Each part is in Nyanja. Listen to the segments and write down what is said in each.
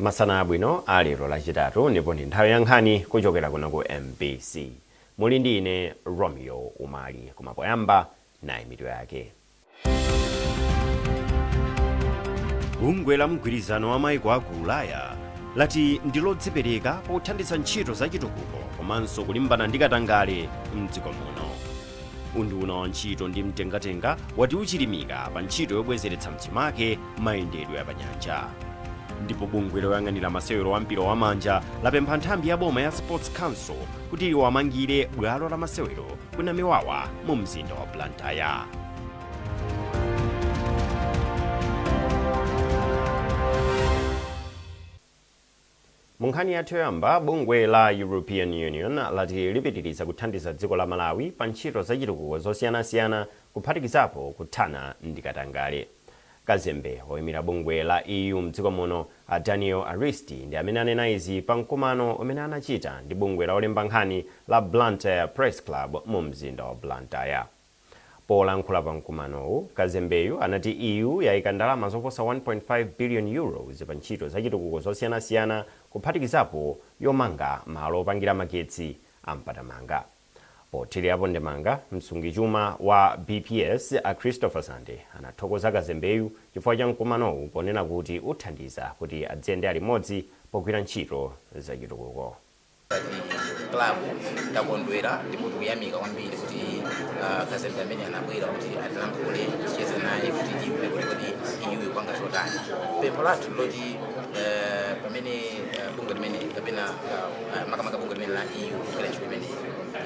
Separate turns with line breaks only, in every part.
Masana abwino a lero Lachitatu, ndipo ndi nthawi ya nkhani kuchokera kuno ku MBC. Muli ndi ine Romeo Umali, koma poyamba nayi mitu yake. Bungwe la mgwirizano wa maiko a ku Ulaya lati ndi lodzipereka pothandiza ntchito za chitukuko komanso kulimbana ndi katangale mdziko muno. Unduna wa ntchito ndi mtengatenga wati uchilimika pa ntchito yobwezeretsa mchimake mayendedwe apanyanja. Ndipo bungwe loyang'anira masewero a mpira wa manja lapempha nthambi ya boma ya Sports Council kuti liwamangire bwalo la masewero ku Namiwawa mu mzinda wa Blantyre. Mu nkhani yathu yoyamba, bungwe la European Union lati lipitiriza kuthandiza dziko la Malawi pa ntchito zachitukuko zosiyanasiyana kuphatikizapo kuthana ndi katangale. Kazembe woimira bungwe la EU mdziko muno a Daniel Aristi ndi amene anena izi pa mkumano umene anachita ndi bungwe la olemba nkhani la Blantyre Press Club mu mzinda wa Blantyre. Polankhula pa mkumanowu, kazembeyu anati EU yaika ndalama zoposa €1.5 billion pa ntchito zachitukuko zosiyanasiyana kuphatikizapo yomanga malo opangira magetsi a Mpatamanga. Pothirirapo ndemanga, msungichuma wa BPS a Christopher Sande anathokoza kazembeyu chifukwa cha mkumanowu ponena kuti uthandiza kuti adziyendera limodzi pogwira ntchito zachitukuko.
Ngati club takondwera ndipo tikuyamika kwambiri kuti kazembe amene anabwera kuti atilankhule, ticheze naye kuti timve kuti kodi EU ikupanga zotani. Pempho lathu loti pamene bungwe limene kapena makamaka bungwe limene la EU kugwira ntchito imeneyi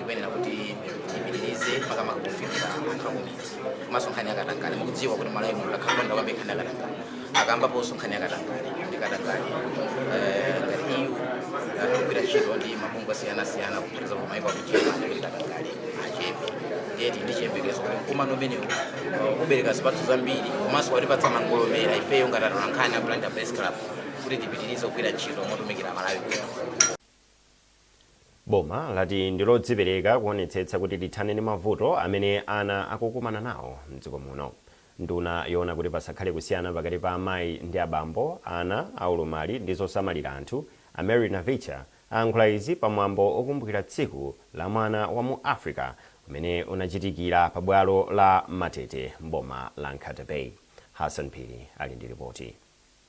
ikuyenera kuti tipitirize makamaka kufikira anthu akumidzi, komanso nkhani yakatangale. Mukudziwa kuti Malawi muno takhala kwambiri nkhani yakatangale. Akambaponso nkhani yakatangale kuti katangale, ngati EU tikugwira ntchito ndi mabungwe osiyanasiyana kuphatikizapo maiko akuchema kuti katangale achepe. Ndiye tili ndi chiyembekezo kuti mkumano umenewu ubereka zipatso zambiri, komanso watipatsa mangolomera ifeyo ngati atolankhani a Blantyre Press Club kuti tipitirize kugwira ntchito motumikira Malawi bwino.
Boma lati ndi lodzipereka kuonetsetsa kuti lithane ndi mavuto amene ana akukumana nawo mdziko muno. Nduna yoona kuti pasakhale kusiyana pakati pa amayi ndi abambo, ana, aulumali ndi zosamalira anthu, a Mary Navicha, ayankhula izi pa mwambo okumbukira tsiku la mwana wa mu Africa umene unachitikira pa bwalo la Matete m'boma la Nkhata Bay. Hassan Phiri ali ndi lipoti.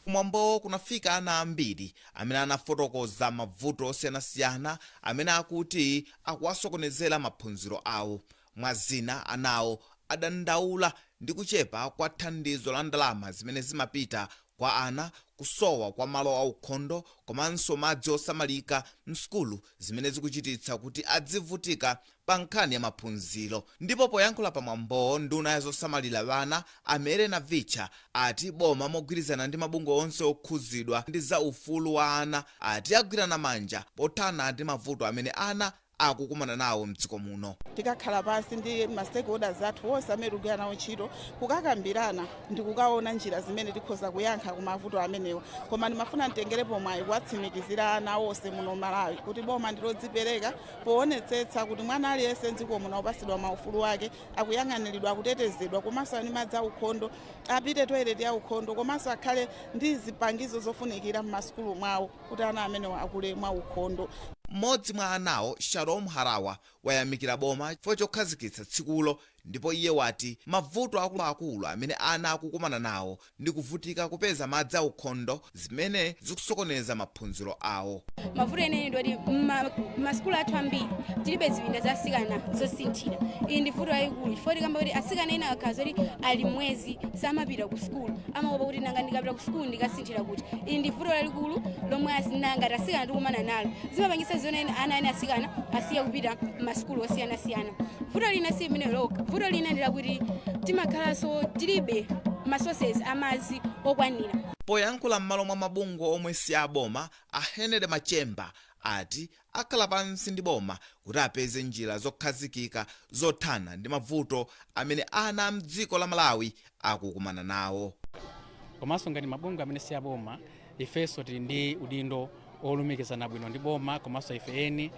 Kumwambowo kunafika ana ambiri amene anafotokoza mavuto osiyanasiyana amene akuti akuwasokonezera maphunziro awo. Mwa zina, anawo adandaula ndi kuchepa kwa thandizo la ndalama zimene zimapita kwa ana, kusowa kwa malo aukhondo komanso madzi osamalika m'sukulu zimene zikuchititsa kuti adzivutika pa nkhani ya maphunziro. Ndipo poyankhula pa mwambowo, nduna ya zosamalira ana a Mary Navicha ati boma mogwirizana ndi mabungwe onse okhuzidwa ndi za ufulu wa ana ati agwirana manja pothana ndi mavuto amene ana akukumana nawo mdziko muno.
Tikakhala pansi ndi ma stakeholders athu onse amene tikugwira nawo ntchito kukakambirana ndi kukaona njira zimene tikhoza kuyankha ku mavuto amenewa. Koma ndimafuna nditengerepo mwayi kuwatsimikizira ana onse muno Malawi kuti boma ndilodzipereka poonetsetsa kuti mwana aliyense mdziko muno akupatsidwa maufulu ake, akuyang'aniridwa, akutetezedwa, komanso ali madzi aukhondo, apite toilet yaukhondo, komanso akhale ndi zipangizo zofunikira m'masukulu mwawo kuti ana amenewa akule mwaukhondo.
Mmodzi mwa anawo, Shalom Harawa, wayamikira boma chifukwa chokhazikitsa tsikulo ndipo iye wati mavuto akuluakulu amene ana akukumana nawo ndi kuvutika kupeza madzi aukhondo zimene zikusokoneza maphunziro awo.
Mavuto enieni ndi oti masukulu athu ambiri tilibe zipinda za asikana zosinthira. Iyi ndi vuto lalikulu chifukwa tikamba kuti asikana ena akakhala zoti ali mwezi samapita ku sukulu, amaopa kuti nanga ndikapita ku sukulu ndikasinthira kuti. Iyi ndi vuto lalikulu lomwe ngati asikana tikumana nalo, zimapangitsa zoti ana ena asikana asiye kupita m'masukulu osiyanasiyana. Vuto lina si limene lokha, vuto lina ndi lakuti timakhalanso tilibe ma sources amadzi okwanira.
Poyankhula m'malo mwa mabungwe omwe si aboma, a Henry Machemba ati akhala pansi ndi boma kuti apeze njira zokhazikika zothana ndi mavuto amene ana a mdziko la Malawi akukumana nawo.
Komanso ngati mabungwe amene si aboma, ifenso tili ndi udindo olumikizana bwino ndi boma komanso ife eni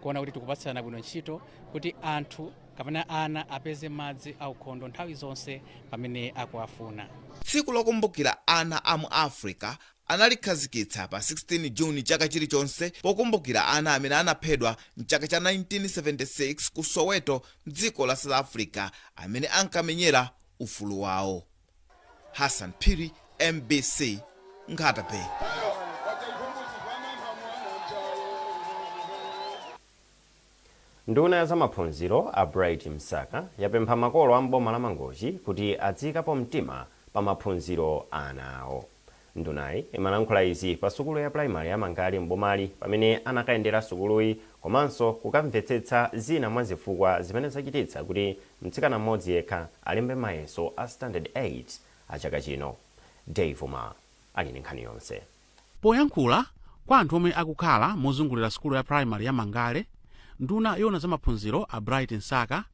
kuona kuti tikupatsirana bwino ntchito kuti anthu kapena ana apeze madzi aukhondo nthawi zonse pamene akuwafuna.
Tsiku lokumbukira ana a mu Africa Analikhazikitsa pa 16 Juni chaka chilichonse pokumbukira ana amene anaphedwa mchaka cha 1976 ku Soweto, mdziko la South Africa, amene ankamenyera ufulu wawo. Hassan Phiri, MBC, Nkhata Bay.
Nduna ya zamaphunziro a Bright Msaka yapempha makolo a mboma la Mangochi kuti adziyikapo mtima pa maphunziro a ana awo. Ndunayi imalankhula izi pa sukulu ya primary ya Mangali mbomali, pamene anakayendera sukuluyi komanso kukamvetsetsa zina mwa zifukwa zimene zachititsa kuti mtsikana mmodzi yekha alembe mayeso a Standard 8 a chaka chino. Dave Uma ali ndi nkhani yonse.
Poyankhula kwa anthu omwe akukhala mozungulira sukulu ya primary ya Mangale, nduna yoona za maphunziro a Bright Msaka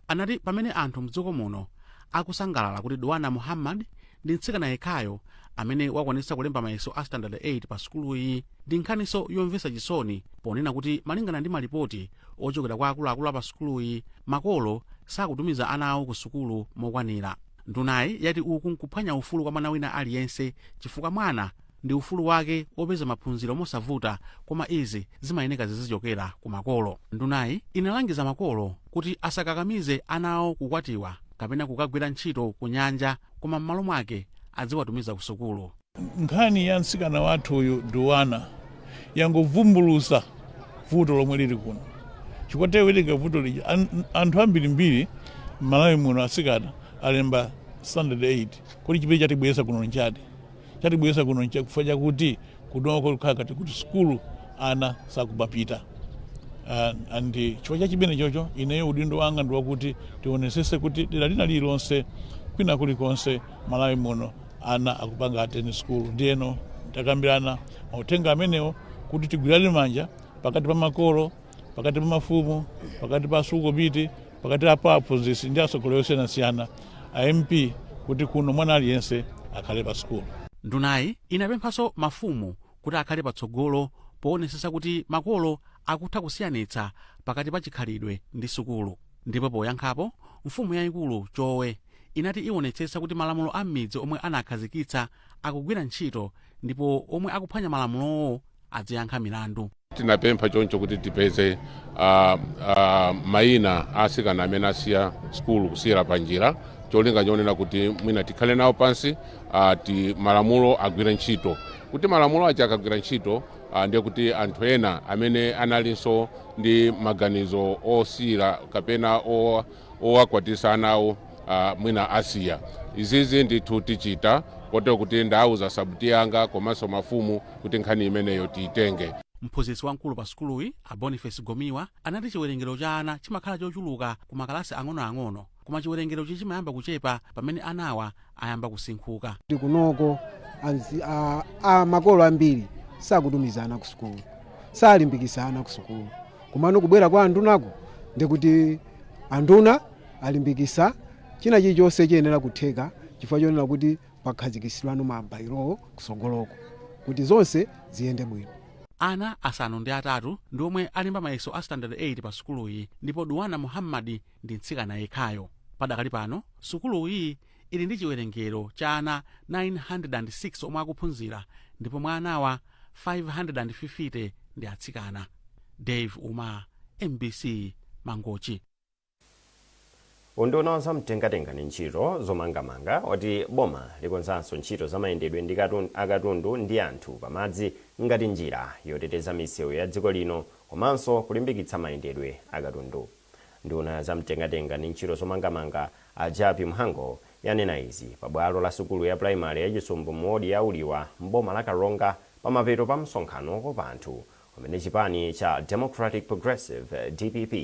anati pamene anthu mdziko muno akusangalala kuti Duwana Muhammad ndi mtsikana yekhayo amene wakwanitsa kulemba mayeso a Standard 8 pa sukuluyi, ndi nkhaniso yomvetsa chisoni, ponena kuti malingana ndi malipoti ochokera kwa akuluakulu pa sukuluyi, makolo sakutumiza ana awo ku sukulu mokwanira. Ndunayi yati uku nkuphwanya ufulu kwa mwana wina aliyense, chifukwa mwana ndi ufulu wake wopeza maphunziro mosavuta, koma izi zimayeneka zizichokera ku makolo. Ndunayi inalangiza makolo kuti asakakamize ana awo kukwatiwa kapena kukagwira ntchito ku nyanja, koma m'malo mwake aziwatumiza ku sukulu.
Nkhani ya mtsikana wathu uyu Duwana yangovumbulusa vuto lomwe lili kuno, chifukwa tewerenga vuto lija, anthu ambirimbiri m'Malawi muno, atsikana alemba Standard 8. Kodi chimene chatibweretsa kuno nchati? Chatibweretsa kuno nchifukwa chakuti kunoko kukhala kati kuti sukulu ana sakumapita. Andi chifukwa cha chimene chocho, ineyo udindo wanga ndi wakuti tionesese kuti dera lina lililonse, kwina kulikonse Malawi muno, ana akupanga attend school. Ndiyeno takambirana mauthenga amenewo kuti tigwirane manja pakati pa makolo, pakati pa mafumu, pakati pa school committee, pakati pa aphunzitsi ndi atsogoleri osiyanasiyana, a MP, kuti kuno mwana aliyense akhale pa sukulu.
Ndunayi inapemphanso mafumu kuti akhale patsogolo poonetsetsa kuti makolo akutha kusiyanitsa pakati pa chikhalidwe ndi sukulu. Ndipo poyankhapo, mfumu yayikulu Chowe inati ionetsetsa kuti malamulo a m'midzi omwe anakhazikitsa akugwira ntchito, ndipo omwe akuphwanya malamulowo adziyankha milandu.
Tinapempha choncho kuti tipeze mayina a atsikana amene asiya sukulu, kusiyira panjira, cholinga chonena kuti mwina tikhale nawo pansi, ti malamulo agwire ntchito, kuti malamulo aja akagwira ntchito, ndiye kuti anthu ena amene analinso ndi maganizo osiyira kapena owakwatisa ana awo, mwina asiya. Izizi ndithu tichita kotero kuti ndawuza sabuti yanga komanso mafumu kuti nkhani imeneyo tiyitenge.
Mphunzitsi wamkulu pa sukuluyi, a Boniface Gomiwa, anati chiwerengero cha ana chimakhala chochuluka ku makalasi ang'onoang'ono, koma chiwerengerochi chimayamba kuchepa pamene anawa ayamba kusinkhuka.
Kuti kunoko makolo ambiri sakutumiza ana ku sukulu, salimbikisa ana ku sukulu. Komano kubwera kwa andunako, ndikuti anduna alimbikisa china chilichonse chiyenera kutheka, chifukwa chonena kuti pakhazikitsidwano ma bylaw kusogoloko kuti zonse ziyende bwino.
Ana 8 ndi omwe alemba mayeso a Standard 8 pa sukuluyi, ndipo Duwana Muhammadi ndi mtsikana yekhayo. Padakali pano sukuluyi ili ndi chiwerengero cha ana 906 omwe akuphunzira, ndipo mwa anawa 550 ndi atsikana. Dave Uma, MBC, Mangochi.
Unduna wa zamtengatenga ndi ntchito zomangamanga wati boma likonzanso ntchito zamayendedwe ndi akatundu ndi anthu pamadzi ngati njira yoteteza misewu ya dziko lino komanso kulimbikitsa mayendedwe akatundu. Nduna zamtengatenga ndi ntchito zomangamanga a Jappie Mhango yanena izi pabwalo la sukulu ya primary ya Chisumbu mu wodi ya Uliwa mboma la Karonga, pamapeto pa msonkhano wokopa anthu umene chipani cha Democratic Progressive, DPP,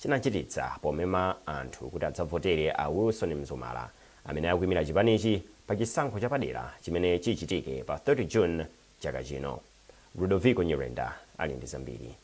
chinachititsa pomema anthu kuti adzavotere a Wilson Mzumala amene akuyimira chipanichi pa chisankho chapadera chimene chichitike pa 30 June chaka chino. Ludovico Nyirenda ali ndi zambiri.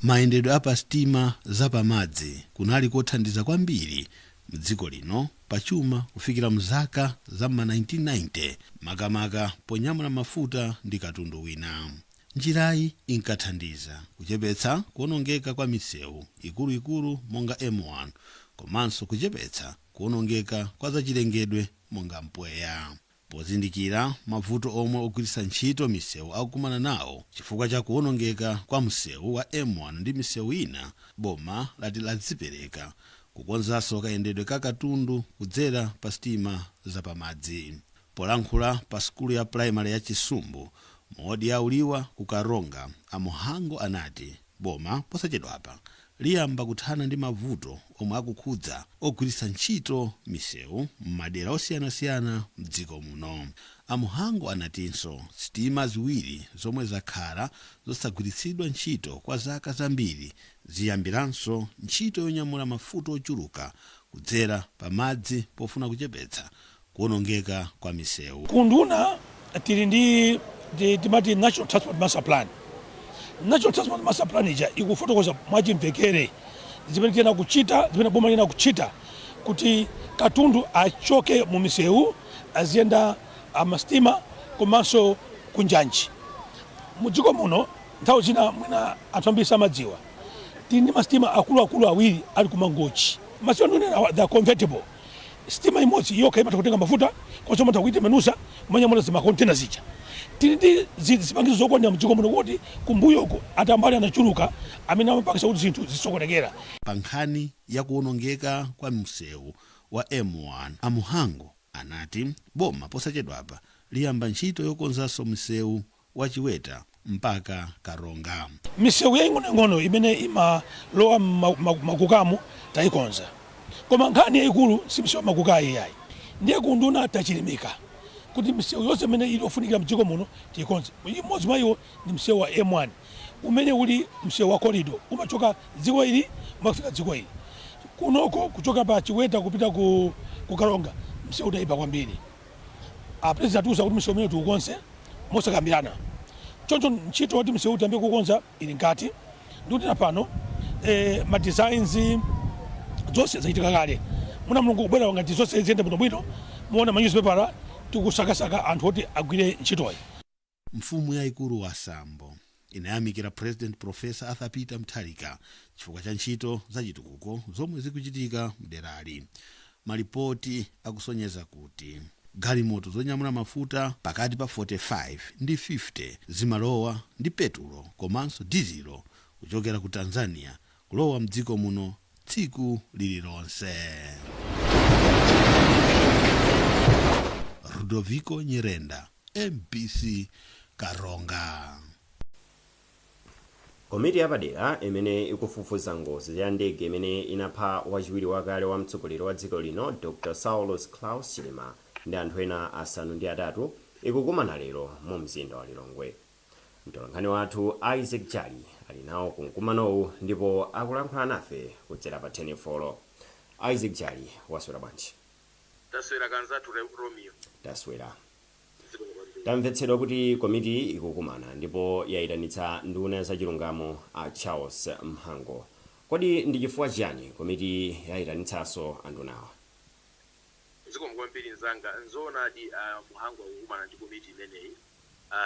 Mayendedwe a pa sitima zapamadzi kunali kothandiza kwambiri mdziko lino pachuma kufikira mzaka za ma 1990, makamaka ponyamula mafuta ndi katundu wina. Njirayi inkathandiza kuchepetsa kuwonongeka kwa misewu ikuluikulu monga M1, komanso kuchepetsa kuwonongeka kwa zachilengedwe monga mpweya. Pozindikira mavuto omwe ogwiritsa ntchito misewu akukumana nawo chifukwa cha kuwonongeka kwa msewu wa M1 ndi misewu ina, boma lati ladzipereka kukonzanso kayendedwe ka katundu kudzera pa sitima zapamadzi. Polankhula pa sukulu ya primary ya Chisumbu mowodi ya Uliwa ku Karonga, a Mhango anati boma posachedwapa liyamba kuthana ndi mavuto omwe akukhudza ogwiritsa ntchito misewu m'madera osiyanasiyana mdziko muno. A Mhango anatinso sitima ziwiri zomwe zakhala zosagwiritsidwa ntchito kwa zaka zambiri ziyambiranso ntchito yonyamula mafuta ochuluka kudzera pa madzi pofuna kuchepetsa kuwonongeka kwa misewu.
Kunduna tili ndi timati National Transport Master Plan. National Transport Master Plan ija ikufotokoza mwachimvekere zimene tiyena kuchita, zimene boma lina kuchita kuti katundu achoke mu misewu aziyenda amasitima komanso kunjanji. Mudziko muno nthawi zina mwina anthu ambiri samadziwa, tili ndi masitima akuluakulu awiri ali kumangochi. Masitima ndikunena, they are convertible. Sitima imodzi yokha imatha kutenga mafuta komanso imatha kuitembenuza kumanyamula zimakontena zija. Tili ndi zipangizo zokwanira mdziko muno kuti kumbuyoko atambali anachuluka amene amapangisa kuti zinthu zisokonekera.
Pa nkhani ya kuwonongeka kwa msewu wa M1, a Mhango anati boma posachedwapa liyamba ntchito yokonzanso msewu wa Chiweta mpaka Karonga.
Misewu yaing'onoing'ono imene imalowa makukamu tayikonza, koma nkhani yayikulu si misewu makukayi yayi. Ndiye kunduna tachilimika kuti misewu yonse imene ili ofunikira mdziko muno tiyikonze. Imodzi mwa iwo ndi msewu wa M1 umene uli msewu wa corridor, umachoka dziko ili umakafika dziko ili. Kunoko kuchoka pa Chiweta kupita ku Karonga msewu udayipa kwambiri. A President atiuza kuti msewu umene tiukonze mosakambirana, choncho ntchito yoti msewu tiyambe kukonza ili nkati. Ndikuti na pano ma designs zonse zachitika kale. Muna Mulungu kubwera ngati zonse ziyende bwinobwino, muona ma newspaper tikusakasaka anthu oti agwire ntchitoyi.
Mfumu yayikulu Wasambo inayamikira President Professor Arthur Peter Mutharika chifukwa cha ntchito zachitukuko zomwe zikuchitika mderali. Malipoti akusonyeza kuti galimoto zonyamula mafuta pakati pa 45 ndi 50 zimalowa ndi petulo komanso dizilo kuchokera ku Tanzania kulowa mdziko muno tsiku lililonse. Rudoviko Nyirenda, MBC, Karonga.
Komiti yapadera imene ikufufuza ngozi ya ndege imene inapha wachiwiri wakale wa mtsogoleri wa dziko lino Dr Saulos Klaus Chilima ndi anthu ena 8 ikukumana lero mu mzinda wa Lilongwe. Mtolankhani wathu Isaac Jali ali nawo ku mkumanowu ndipo akulankhula nafe kudzera pa telefolo. Isaac Jali, waswera bwanji?
Taswera kanzathu Romeo.
Taswera. Tamvetsedwa kuti komiti ikukumana ndipo yayitanitsa nduna zachilungamo a Charles Mhango. Kodi ndi chifukwa chiyani komiti yayitanitsanso andunawa?
Zikomo kwambiri mzanga. Nzoonadi, Mhango akukumana ndi komiti imeneyi.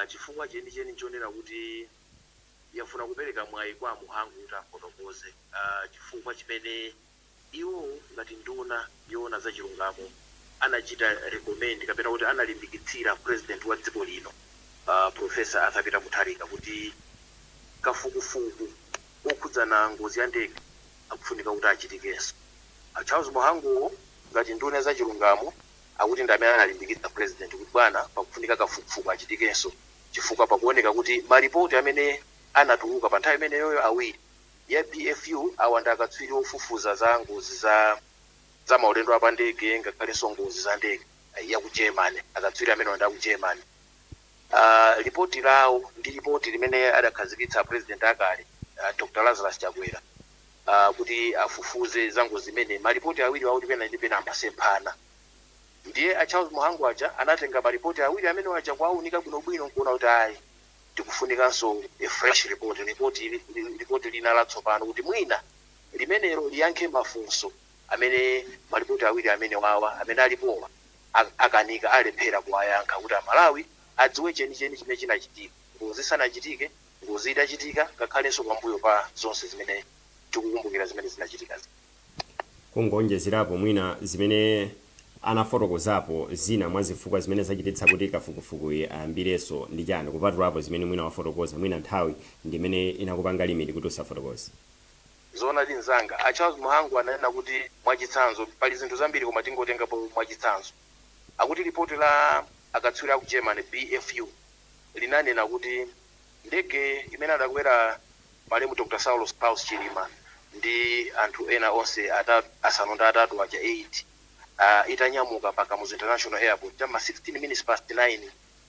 Chifukwa chenicheni nchonena kuti yafuna kupereka mwayi kwa Mhango kuti afotokoze chifukwa chimene iwo ngati nduna yoona zachilungamo anachita recommend kapena kuti analimbikitsira President wa dziko lino, Professor Arthur Peter Mutharika, kuti kafukufuku okhudzana ngozi ya ndege akufunika kuti achitikenso. Charles Mhangowo ngati nduna zachilungamo akuti ndi amene analimbikitsa President kuti bwana, pakufunika kafukufuku achitikenso chifukwa pakuoneka kuti malipoti amene anatuluka pa nthawi imeneyoyo awiri, ya BFU, awa ndi akatswiri ofufuza za ngozi za maulendo apandege ngakhalenso ngozi za ndege ya ku Germany, akatswiri amene ndi aku Germany, lipoti lawo ndi lipoti limene adakhazikitsa President akale, Dr Lazarus Chakwera, kuti afufuze za ngozi imene, malipoti awiri akuti pena ndi pena amasemphana. Ndiye a Charles Mhango aja anatenga malipoti awiri amene aja kuaunika bwinobwino nkuona kuti ayi, tikufunikanso a fresh report, ripoti lina latsopano kuti mwina limenelo liyankhe mafunso amene malipoti awiri amene wawa amene alipowa akanika, alephera kuwayankha, kuti Amalawi adziwe chenicheni chimene chinachitika ngozi isanachitike, ngozi itachitika, ngakhalenso pambuyo pa zonse zimene tikukumbukira zimene zinachitika.
Kungonjezerapo mwina zimene Anafotokozapo zina mwa zifukwa zimene zachititsa kuti kafukufuku ayambirenso ndi chani, kupatulapo zimene mwina wafotokoza? Mwina nthawi ndimene inakupanga limit kuti usafotokoze.
Zoonadi mzanga, a Charles Mhango ananena kuti, mwachitsanzo, pali zinthu zambiri koma tingotengapo mwachitsanzo, akuti ripoti la akatswiri aku Germany, BFU, linanena kuti ndege imene adakwera malemu Dr Saulos Klaus Chilima ndi anthu ena onse atatu, 8 aja, 8, itanyamuka pa Kamuzu International Airport chama 16 minutes past 9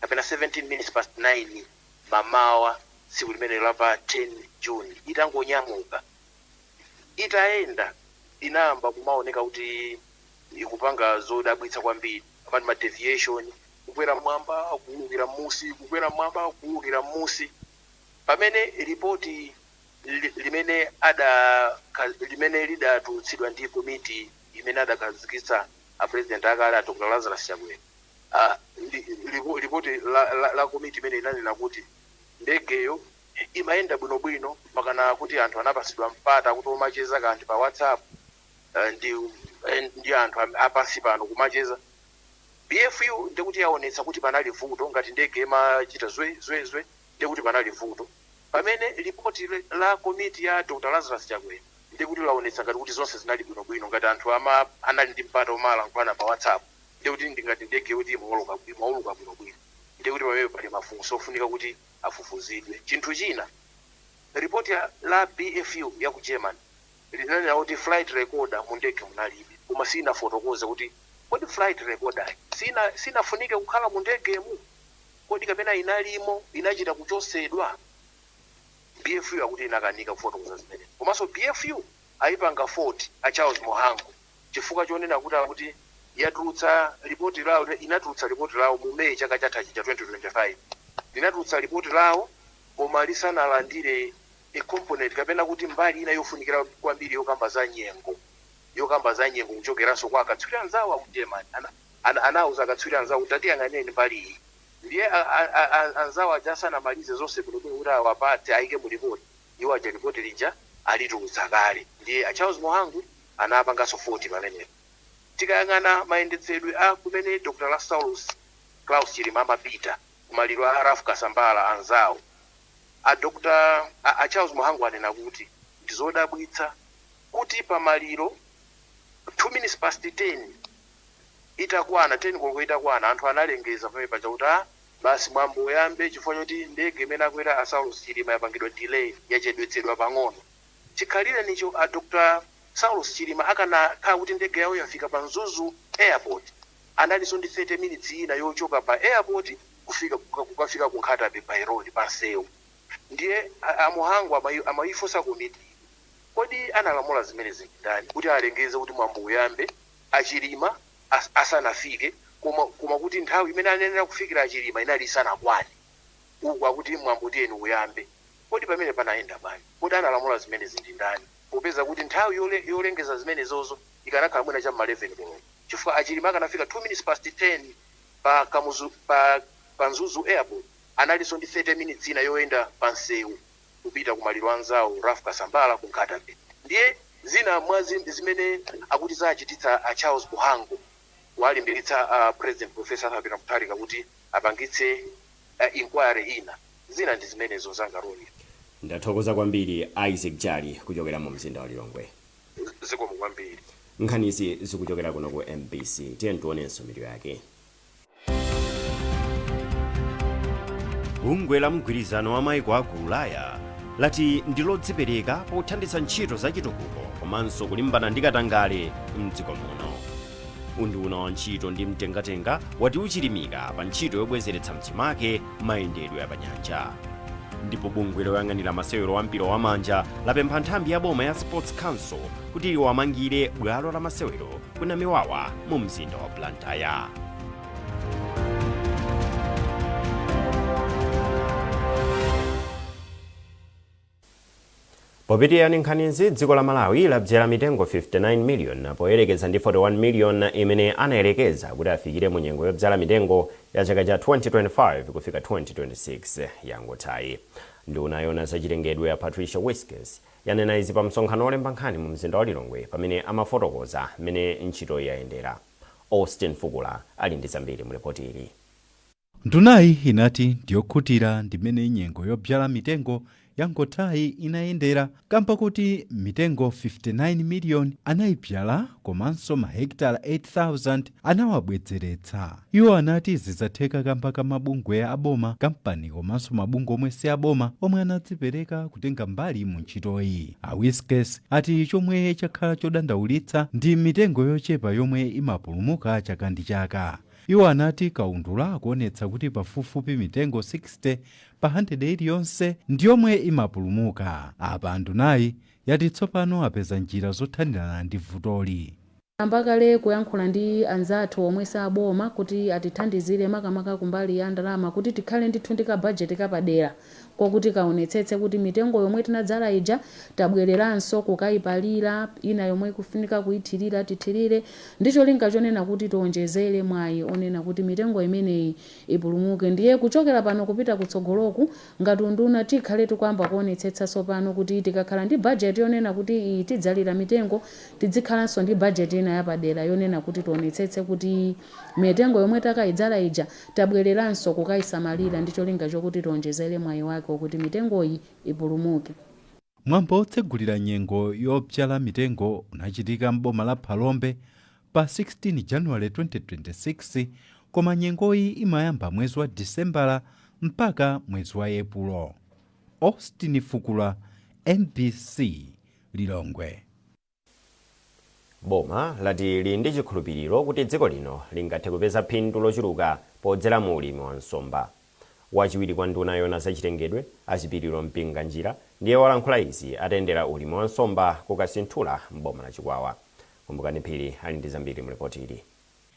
kapena 17 minutes past 9 mamawa tsiku limene la pa 10 June, itangonyamuka, itayenda, inayamba kumaoneka kuti ikupanga zodabwitsa kwambiri, amati ma deviation, kukwera mwamba, kuwulukira musi, kukwera mwamba, kuwulukira musi, pamene ripoti limene ada limene lidatulutsidwa ndi komiti imene adakhazikitsa a president akale a Dr Lazarus Chakwera, ripoti la komiti imene inanena kuti ndegeyo imayenda bwinobwino, pakana kuti anthu anapasidwa mpata kuti omacheza kanthu pa WhatsApp ndi anthu apansi pano kumacheza. BFU ndikuti yaonetsa kuti panali vuto. Ngati ndege imachita zwe zwe zwe, ndikuti panali vuto, pamene ripoti la komiti ya Dr Lazarus Chakwera ndikuti laonetsa ngati kuti zonse zinali bwinobwino. Ngati anthu ama anali ndi mpata omalankhulana pa WhatsApp, ndikuti ndingati ndege kuti imauluka bwinobwino, ndikuti pamene pali mafunso ofunika kuti afufuzidwe. Chinthu china, ripoti la BFU ya ku Germany linanena kuti flight recorder mu ndege munalibe, koma sinafotokoze kuti kodi flight recorder sinafunike kukhala mu ndegemu, kodi kapena inalimo, inachita kuchosedwa? BFU akuti inakanika kufotokoza zimene. Komanso BFU ayipanga 40 a Charles Mhango chifukwa chonena kuti akuti yatulutsa ripoti lawo, inatulutsa ripoti lawo mu Meyi chaka chathachi cha 2025. Linatulutsa ripoti lawo koma lisanalandire a component, kapena kuti mbali ina yofunikira kwambiri yokamba za nyengo kuchokeranso kwa akatswiri anzawo aku Germany. Anawuza akatswiri anzawo kuti tatiyang'aneni mbali iyi. Ndiye anzawo aja asanamalize zonse bwinobwino kuti awapatse ayike mu ripoti, iwo aja ripoti lija alitulutsa kale. Ndiye a Charles Mhango anapanganso 40 pamenepo. Tikayang'ana mayendetsedwe a kumene Dr Saulos Klaus Chilima amapita kumaliro a Ralph Kasambara anzawo, a Dr a Charles Mhango anena kuti ndizodabwitsa kuti pamaliro 2 minutes past 10 itakwana, 10 koloko itakwana, anthu analengeza pamene paja kuti basi, mwambo uyambe chifukwa choti ndege imene akwera a Saulos Chilima yapangidwa delay, yachedwetsedwa pang'ono. Chikhalire nicho a Dr Saulos Chilima akanakhala kuti ndege yawo yafika pa Mzuzu Airport, analinso ndi 30 minutes ina yochoka pa airport kufika kukafika ku Nkhata Bay by road, pa nsewu. Ndiye a Mhango amayifunsa komiti, kodi analamula zimene ndani kuti alengeze kuti mwambo uyambe achilima asanafike, koma kuti nthawi imene anenera kufikira achilima inali isanakwane, uku akuti mwambo tiyeni uyambe? Kodi pamene panayenda bwanji? Kodi analamula zimene ndi ndani, popeza kuti nthawi yolengeza zimene zozo ikanakhala mwina cham'ma 11 koloko, chifukwa achilima akanafika 2 minutes past 10 pa Kamuzu, pa Mzuzu Airport, analinso ndi 30 minutes ina yoyenda pa nsewu kupita kumaliro anzawo Ralph Kasambara ku Nkhata Bay? Ndiye zina mwa zimene akuti zachititsa a Charles Mhango walimbikitsa President Professor Arthur Peter Mutharika kuti apangitse inquiry ina, zina ndi zimenezo, zangaroni.
Ndathokoza kwambiri, Isaac Jali, kuchokera mu mzinda wa Lilongwe.
Zikomo kwambiri.
Nkhanizi zikuchokera kuno ku MBC. Tiye tionenso mitu yake. Bungwe la mgwirizano wa maiko a ku Ulaya lati ndi lodzipereka pothandiza ntchito zachitukuko komanso kulimbana ndi katangale mdziko muno. Unduna wa ntchito ndi mtengatenga wati uchilimika pa ntchito yobwezeretsa mchimake mayendedwe apanyanja. Ndipo bungwe loyang'anira masewero a mpira wamanja lapempha nthambi ya boma ya Sports Council kuti liwamangire bwalo la masewero ku Namiwawa mu mzinda wa Blantyre. Popitirira nkhanizi, dziko la Malawi labzala mitengo 59 million poyerekeza ndi 41 million imene anayelekeza kuti afikire mu nyengo yobzala mitengo ya chaka cha 2025 kufika 2026 yangothayi. Nduna yona zachilengedwe ya Patricia Wiskes yanena izi pa msonkhano wolemba nkhani mu mzinda wa Lilongwe pamene amafotokoza mmene ntchito yayendera. Austin Fukula ali ndi zambiri mu ripoti ili.
Ndunayi inati ndiyokhutira ndimene nyengo yobyala mitengo yangothayi inayendera, kamba kuti mitengo 59 miliyoni anayibyala komanso mahekitala 8000 anawabwezeretsa. Iwo anati zidzatheka kamba ka mabungwe aboma, kampani komanso mabungwe omwe si aboma omwe anadzipereka kutenga mbali mu ntchitoyi. A Wiskes ati chomwe chakhala chodandaulitsa ndi mitengo yochepa yomwe imapulumuka chaka ndi chaka. Iwo anati kaundula akuonetsa kuti pafupifupi mitengo 60 pa 100 iliyonse ndiyomwe imapulumuka. Apa ndunayi yati tsopano apeza njira zothanirana ndi vutoli.
Ambakale kuyankhula ndi anzathu omwe saboma kuti atithandizire, makamaka kumbali ya ndalama, kuti tikhale ndithu ndi kabajeti kapadera kokuti kaonetsetse kuti mitengo yomwe tinadzala ija tabwereranso kukayipalira, ina yomwe ikufunika kuyithirira tithirire, ndi cholinga chonena kuti tionjezere mwayi onena kuti mitengo imeneyi ipulumuke. Ndiye kuchokera pano kupita kutsogoloku, ngati unduna tikhale tikuyamba kuonetsetsa tsopano kuti tikakhala ndi bajeti yonena kuti iyi tidzalira mitengo, tizikhalanso ndi bajeti ina yapadera yonena kuti tionetsetse kuti mitengo yomwe takayidzala ija tabwereranso kukayisamalira, ndi cholinga chokuti tionjezere mwayi wake wokuti mitengoyi ipulumuke.
Mwambo wotsegulira nyengo yobzala mitengo unachitika m'boma la Phalombe pa 16 Januwale 2026, koma nyengoyi imayamba mwezi wa Disembala mpaka mwezi wa Epulo. Austin Fukula, MBC, Lilongwe.
Boma lati lili ndi chikhulupiriro kuti dziko lino lingathe kupeza phindu lochuluka podzera mu ulimi wa nsomba. Wachiwiri kwa nduna yona zachilengedwe, Achipiriro Mpinganjira, ndiye walankhula izi atayendera ulimi wa nsomba kukasinthula m'boma la Chikwawa. Kumbukani Phiri ali ndi zambiri mu ripoti ili.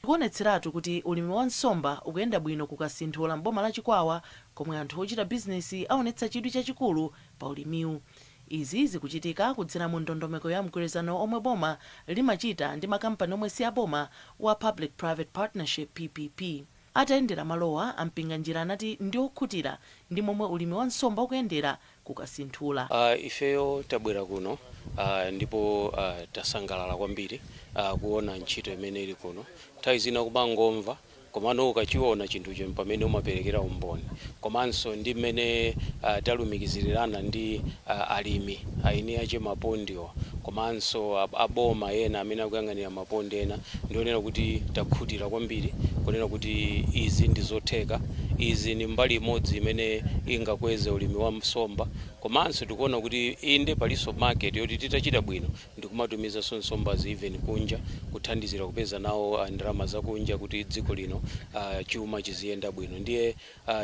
Kuonetseratu kuti ulimi wa nsomba ukuyenda bwino kukasinthula m'boma la Chikwawa, komwe anthu ochita bizinesi aonetsa chidwi chachikulu pa ulimiwu. Izi zikuchitika kudzera mu ndondomeko ya mgwirizano omwe boma limachita ndi makampani omwe si aboma wa Public Private Partnership, PPP. Atayendera malowa, aMpinganjira anati ndi okhutira ndi momwe ulimi wa nsomba ukuyendera kukasinthula.
Ifeyo tabwera kuno ndipo tasangalala kwambiri kuona ntchito imene ili kuno. Nthawi zina kumangomva, komano ukachiona chinthucho pamene umaperekera umboni. Komanso ndi mmene talumikizirirana ndi alimi aini ache mapondiwa komanso aboma ena amene akuyang'anira mapondi ena, ndionera kuti takhutira kwambiri kunena kuti izi ndi zotheka. Izi ni mbali imodzi imene ingakweze ulimi wa nsomba. Komanso tikuona kuti inde, palinso market yoti titachita bwino ndikumatumizanso nsombazi even kunja, kuthandizira kupeza nawo ndalama zakunja kuti dziko lino chuma chiziyenda bwino. Ndiye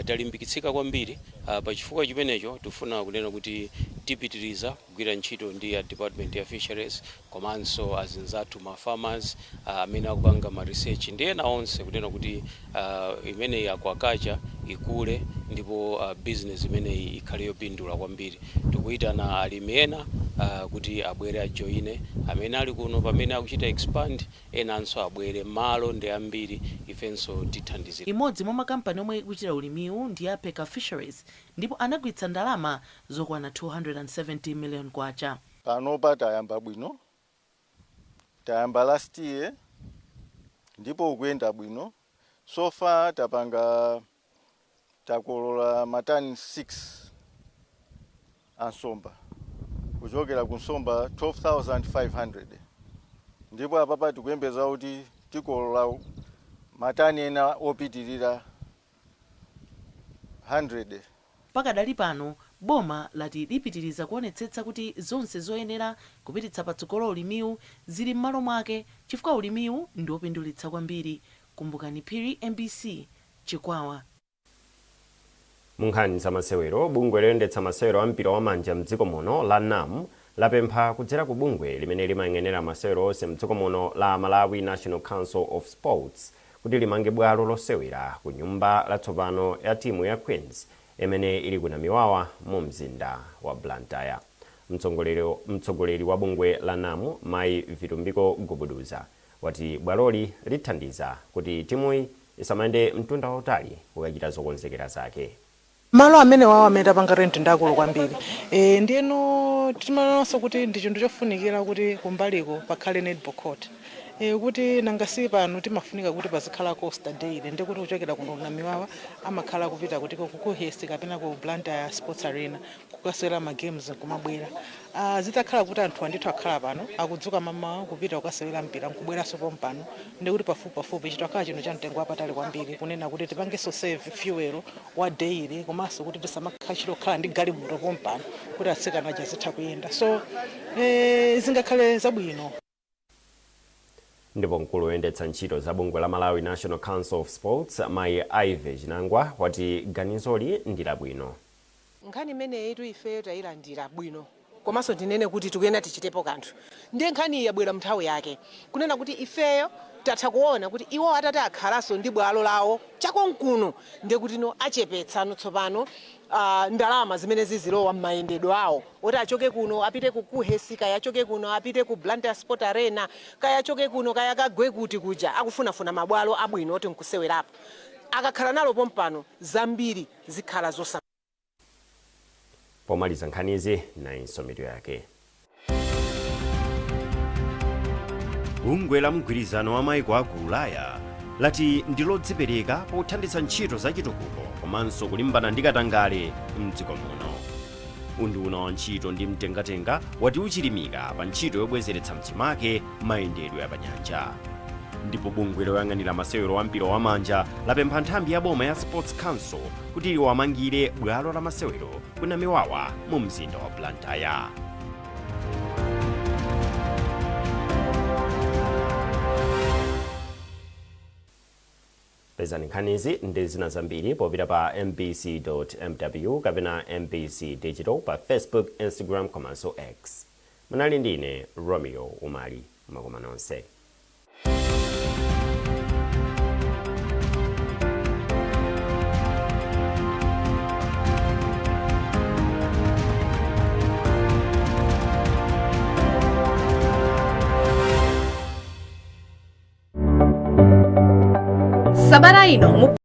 talimbikitsika kwambiri. Pachifukwa chimenecho tifuna kunena kuti tipitiriza kugwira ntchito ndi ya Department ya Fisheries komanso azinzathu ma farmers amene akupanga ma research ndi ena onse, kunena kuti imeneyi aquaculture ikule ndipo business imeneyi ikhale yopindula kwambiri. Tikuyitana alimi ena kuti abwere ajoine amene ali kuno pamene akuchita expand, enanso abwere, malo ndi ambiri, ifenso tithandizira.
Imodzi mwa makampani omwe ikuchita ulimiwu ndi ya Peka Fisheries, ndipo anagwiritsa ndalama zokwana 270 million kwacha.
Panopa tayamba bwino, tayamba last year ndipo ukuyenda bwino. So far tapanga, takolola matani 6 ansomba kuchokera ku nsomba 12,500, ndipo apapa tikuyembeza kuti tikolola matani ena opitirira 100.
Pakadali pano boma lati lipitiriza kuonetsetsa kuti zonse zoyenera kupititsa patsogolo ulimiwu zili m'malo mwake, chifukwa ulimiwu ndi wopindulitsa kwambiri. Kumbukani Phiri, MBC, Chikwawa.
Mu nkhani za masewero, bungwe loyendetsa masewero a mpira wamanja mdziko muno la NAM lapempha kudzera ku bungwe limene limayang'anira masewero onse mdziko muno la Malawi National Council of Sports kuti limange bwalo losewera ku nyumba latsopano ya timu ya Queens imene ili ku Namiwawa mu mzinda wa Blantyre. Mtsogoleri wa bungwe la NAM, Mayi Vitumbiko Gubuduza, wati bwaloli lithandiza kuti timuyi isamayende mtunda wautali kukachita zokonzekera zake.
Malo amene wawo amene tapanga rent ndi akulu kwambiri. Ndiyeno timaonanso kuti ndi chinthu chofunikira kuti kumbaliko pakhale netball court. Kuti nangasi pano timafunika kuti pazikhala coaster daily, ndikuti kuchokera kuno Namiwawa amakhala kupita kutiko ku KUHeS kapena ku Blantyre Sports Arena kukasewera ma games nkumabwera. Zitakhala kuti anthu andithu akhala pano akudzuka mamawa kupita kukasewera mpira nkubweranso pompano, ndikuti pafupi pafupi chitakhala chinthu cha mtengo wapatali kwambiri, kunena kuti tipangenso save fuel wa daily, komanso kuti tisamakhala kukhala ndi galimoto pompano kuti atsikana aja azitha kuyenda, so zingakhale zabwino.
Ndipo mkulu woyendetsa ntchito za bungwe la Malawi National Council of Sports, mayi Ivy Chinangwa, wati ganizoli ndi labwino.
Nkhani imeneyi ifeyo tayilandira bwino, komanso tinene kuti tikuyena tichitepo kanthu. Ndiye nkhani iyi yabwera mnthawi yake, kunena kuti ifeyo tatha kuona kuti iwo atati akhalanso ndi bwalo lawo chakonkuno, ndiye kuti no achepetsano tsopano ndalama zimene zizilowa m'mayendedwe awo oti achoke kuno apite ku KUHeS, kaya achoke kuno apite ku Blantyre Sport Arena, kaya achoke kuno kaya kagwe kuti kuja akufunafuna mabwalo abwino oti nkusewerapo. Akakhala nalo pompano, zambiri zikhala zosa.
Pomaliza nkhanizi, nayinso mitu yake. Bungwe la mgwirizano wa maiko a ku Ulaya lati ndi lodzipereka pothandiza ntchito zachitukuko komanso kulimbana ndi katangale mdziko muno. Unduna wa ntchito ndi mtengatenga wati uchilimika pa ntchito yobwezeretsa mchimake mayendedwe apanyanja. Ndipo bungwe loyang'anira masewero wa mpira wamanja lapempha nthambi ya boma ya Sports Council kuti liwamangire bwalo la masewero ku Namiwawa mu mzinda wa Blantyre. Pezani nkhanizi ndi zina zambiri popita pa mbc.mw kapena MBC Digital pa Facebook, Instagram komanso X. Munali ndine Romeo Umali. Makoma nonse.
Sabata ino mu